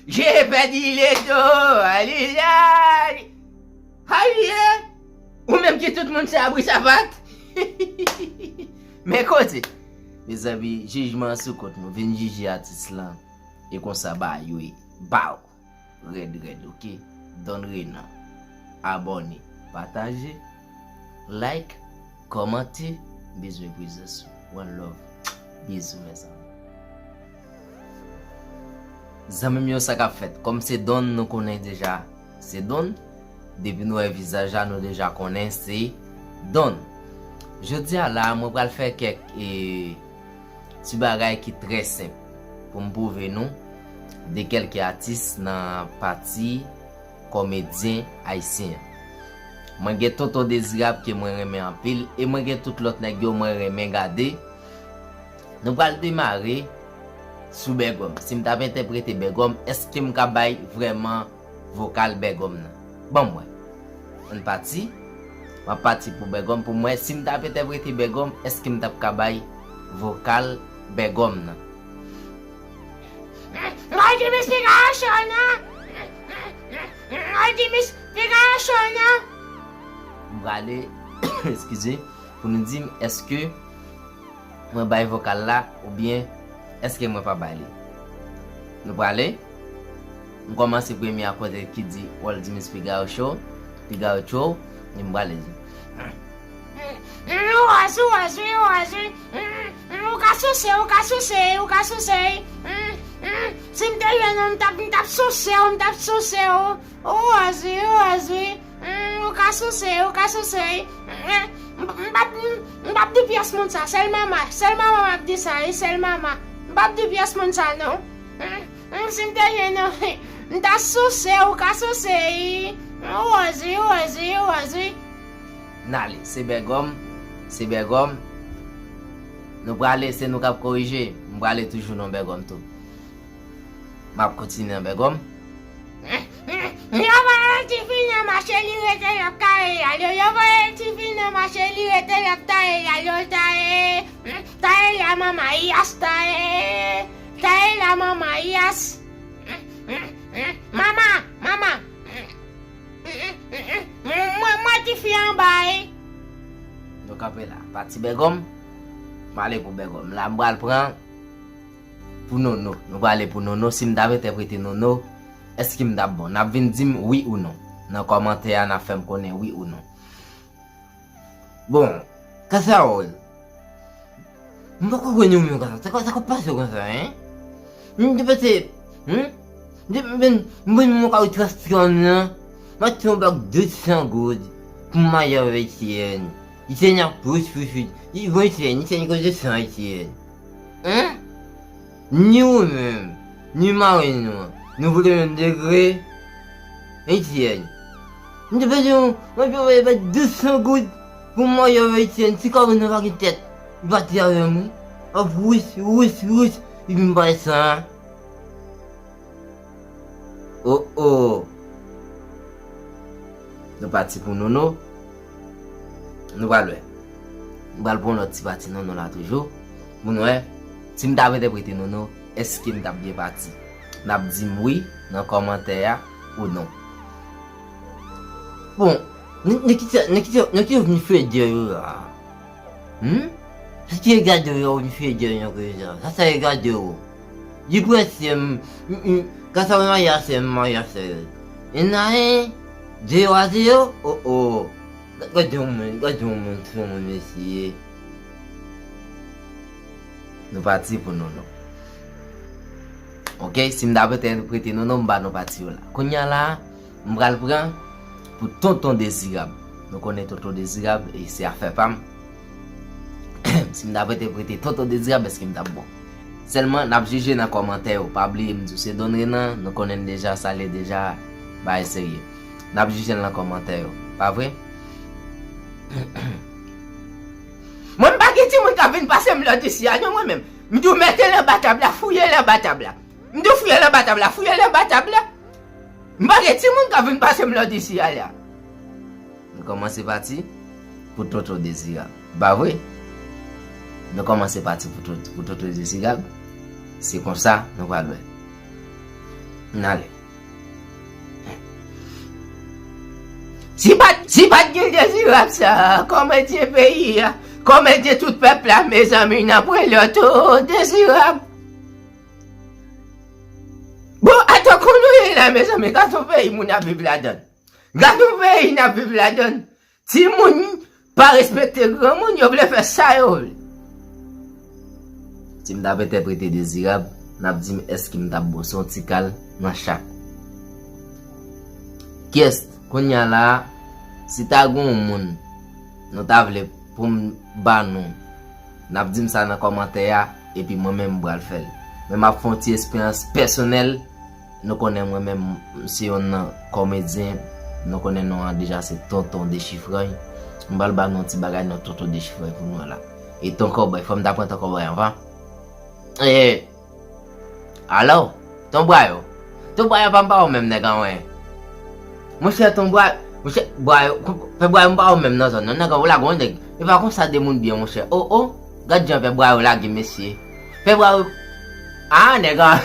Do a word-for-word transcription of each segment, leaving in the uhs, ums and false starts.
J'ai perdu le dos, alilay. Alilay. Ou menm ki tout moun se abri sapat. Men kote. Mezanmi, jijman an sou kont nou. Vin jije atis lan. E konsa ba yo e. Baw. Rèd rèd, oke? Don Renan. Abòne, pataje, like, kòmante, bezwen prezans ou. One love. Bizou, mezanmi. Zanmi m yo, sa k ap fèt? Kòm se Don, nou konnen deja se Don. Depi nou wè vizaj la, nou deja konnen se Don. Jodi a la, mwen pral fè kèk, e, ti bagay ki trè senp pou m pwouve nou de kèlke atis nan pati komedyen ayisyen an. Mwen gen Tonton Dezirab ke mwen renmen anpil e mwen gen tout lòt nèg yo mwen renmen gade. Nou pral demare sou Bègòm. Si m t ap entèprete Bègòm, èske m ka bay vrèman vokal Bègòm nan? Ban m wè. Ann pati. M ap pati pou Bègòm pou m wè si m t ap entèprete Bègòm, èske m t ap ka bay vokal Bègòm nan? Mwen di Miss Piga cho non. Mwen di Miss Piga cho non. M prale, eskize, pou nou di m èske mwen bay vokal la oubyen èske mwen pa bay li. Nou prale. M kòmanse premye a kote ki di Walt Disney Figaro Show, Figaro Show, e m prale di. Ou wè, ou wè, ou wè, ou ka souse, ou ka souse, ou ka souse. Si m te jwenn ou, m t ap, m t ap souse w, m t ap souse w. Ou wè, ou wè. Mm, ou ka souse, ou ka souse. Mm, m, m p ap, m, m p ap di pyès moun sa, sèl mama, sèl mama m ap di sa, wi, sèl mama. M p ap di pyès moun sa, non. Mm, mm, si m te jwenn ou, m ta souse, ou ka souse, wi. Ou wè, ou wè, ou wè. N ale, se Bègòm, se Bègòm. Nou prale, se nou k ap korije. M prale toujou nan Bègòm tou. M ap kontinye nan Bègòm. Yo voye ti fi nan mache, li rete l ap taye l al. Yo, yo voye ti fi nan mache, li rete l ap taye l al. Yo taye, taye la mama yas, taye, taye la mama yas. Mama, mama. Mwen, mwen ti fi anba, wi. Nou kanpe la. Pati Bègòm. M ale pou Bègòm. La, m pral pran pou Nono. Nou prale pou Nono. Si m t ap entèprete Nono, èske m t ap bon? N ap vin di m wi ou non. Nan kòmantè a, n ap fè m konnen wi ou non. Bon, Kasawòl. M pa konprann ou menm konsa. Sa k, sa k ap pase w konsa, en? M te panse, hmm? M te, m, m, m, mwen ka ou trans tran nan. M ap fè yon blag de san goud pou m marye avèk Etienne. Etienne ap pous, pous, pous. Li bon Etienne, Etienne koze san Etienne. Hein? Ni ou menm, ni mari nou an, nou vle menm degre? Etienne. M te pèdi yon, mwen te voye bay de san goud pou m marye avèk Etienne. Ti kawon nan pa gen tèt. Li pati avè m, wi. Ap wouch, wouch, wouch. Epi m bay san an. Oh, oh. Nou pati pou Nono. Nou pral wè. M pral pran lòt ti pati Nono la toujou. Pou nou wè. Si m t ap entèprete Nono, èske m t ap byen pati? N ap di m wi nan kòmantè a ou non. Bon, nan, nan ki sa, nan ki sa, nan ki sa w vin fè dèyè yo la? Hmm? Sa ki regade w, yo, misye di yon konsa. Sa, sa regade w. Li prensè m, m, m, ka sa w marye a sè m, marye a sè l. E nan en, de yo a zewo, oh, oh. Gade yon moun, gade yon moun, sou moun, mesye. Nou pati pou Nono. Ok, si m ta prete, prete Nono, m ba nou pati yo la. Kounye a la, m pral pran pou Tonton Dezirab. Nou konnen Tonton Dezirab, e se afè pa m. Si m ta prete, prete Tonton Dezirab, èske m t ap bon? Sèlman, n ap jije nan kòmantè yo. Pa bliye, m di w se Don Renan, nou konnen n deja, sa l ye deja, bagay serye. N ap jije l nan kòmantè yo. Pa vre? Mwen, m pa gen timoun k ap vin pase m lòd isi a, non, mwen menm. M di w mete l anba tab la, fouye l anba tab la. M di w fouye l anba tab la, fouye l anba tab la. M pa gen timoun k ap vin pase m lòd isi a la. Nou kòmanse pati pou Tonton Dezirab. Pa vre? Nou kòmanse pati pou Tonton, pou Tonton Dezirab. Se konsa, nou pral wè. N ale. Si pa t, si pa t gen Dezirab sa, kòmedyen peyi a, kòmedyen tout pèp la, mezanmi, n ap rele w tou Dezirab. Bon, atò kounye a la, mezanmi, gad yon peyi moun ap viv ladan l. Gad yon peyi n ap viv ladan l. Timoun pa respekte granmoun, yo vle fè sa yo vle. Si m t ap entèprete Dezirab, n ap di m èske m t ap bon se yon ti kal nan chak. Kiyès, kounye a la, si ta gen yon moun nou ta vle pou m ba nou, n ap di m sa nan kòmantè a, epi mwen menm m pral fè l. Men m ap fè yon ti esperyans pèsonèl. Nou konnen mwen menm, m se yonn nan kòmedyen. Nou konnen non an deja, se Tonton Dechifrèy. M pral ba nou yon ti bagay nan Tonton Dechifrèy pou nou la. E Ton Kòbòy, fò m ta pran Ton Kòbòy anvan. E, alò, Ton Bwayo. Ton Bwayo pa m pa ou menm nèg an wen. Monchè Ton Bwayo, monchè Bwayo, Pè Bwayo m pa ou menm nan zòn nan. Nèg an ou lage yon nèg. E pa konsa de moun byen monchè. O, o, gad jan Pè Bwayo lage mesye. Pè Bwayo, a, nèg an,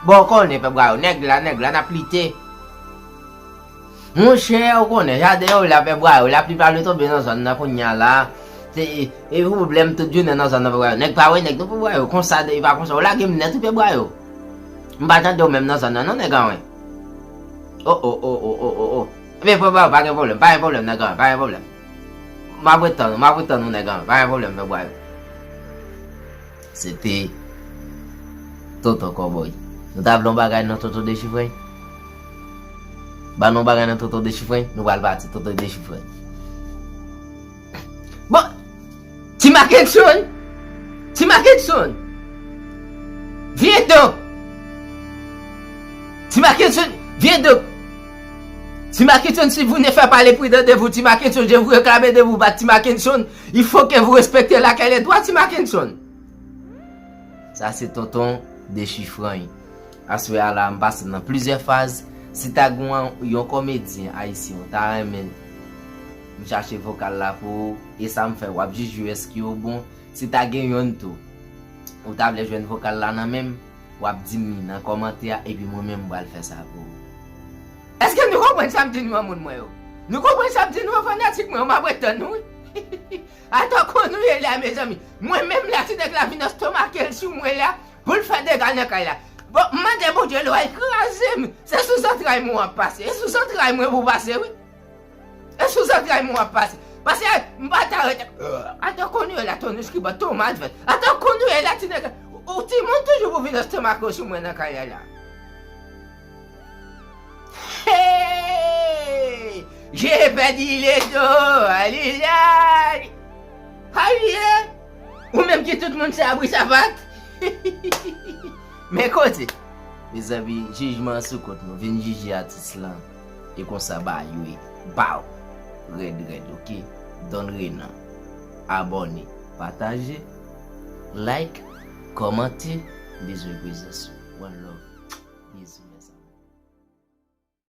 bon, ou konnen Pè Bwayo, nèg la, nèg la, n ap lite. Monchè, ou konnen, jaden yo la, Pè Bwayo, laplipla le tonbe nan zòn nan kounye a la. Se, e, e pwoblèm tout jounen nan zòn nan, Pè Bwayo. Nèg pa wè nèg, non, Pè Bwayo, konsa, e pa konsa, ou lage m nèt, wi, Pè Bwayo. M pa tande w menm nan zòn nan, non, nèg an, wi. O, o, o, o, o, o, o. Ebyen, Pè Bwayo, pa gen pwoblèm, pa gen pwoblèm, nèg an, pa gen pwoblèm. M ap ret tann ou, m ap ret tann ou, nèg an, pa gen pwoblèm, Pè Bwayo. Se te Tonton Kòbòy. Nou ta vle yon bagay nan Tonton Dechifrèy? Ba nou yon bagay nan Tonton Dechifrèy? Nou pral pati Tonton Dechifrèy. Bon, Ti Mackenson! Ti Mackenson! Viens donc! Ti Mackenson, viens donc! Ti Mackenson, si vous ne faites pas les prudents de vous, Ti Mackenson, je vous réclame de vous battre, Ti Mackenson. Il faut que vous respectez la règle des droits, Ti Mackenson. Sa se Tonton Dechifrèy. Aswè a la, m pase nan plizyè faz. Si ta gen yon, yon kòmedyen ayisyen, ou ta renmen m chache vokal la pou ou, e sa m fè, w ap jije èske yo bon. Si ta gen yonn tou, ou ta vle jwenn vokal la nan men m, w ap di m li nan kòmantè a, epi mwen menm m pral fè sa pou ou. Èske nou konprann sa m di nou an, moun mwen yo? Nou konprann sa m di nou an, fanatik mwen yo? M ap ret tann nou, wi. Atò kounye a la, mezanmi. Mwen menm la, ti nèg la vin estomake l sou mwen la, pou l fè dega nan kay la. Bon, m mande Bondye lwa, l kraze m. Se sou zantray mwen w ap pase. E sou zantray mwen pou w pase, wi. E sou zantray mwen w ap pase. Pase, m pa ta rete. Atò kounye a la, Tonouch ki bò, Tomat vèt. Atò kounye a la, ti nèg la. Ou timoun toujou pou vin estomake w sou mwen nan kay la. Hey! J'ai perdu les dos, alilay! Alilay! Ou menm ki tout moun se abri sapat? Men kote! Mezanmi, jijman an sou kont nou. Vin jije atis lan. E konsa ba yo e baw. Rèd, rèd, oke? Don Renan. Abòne, pataje, like, kòmante. Bezwen prezans ou. One love. Bizou.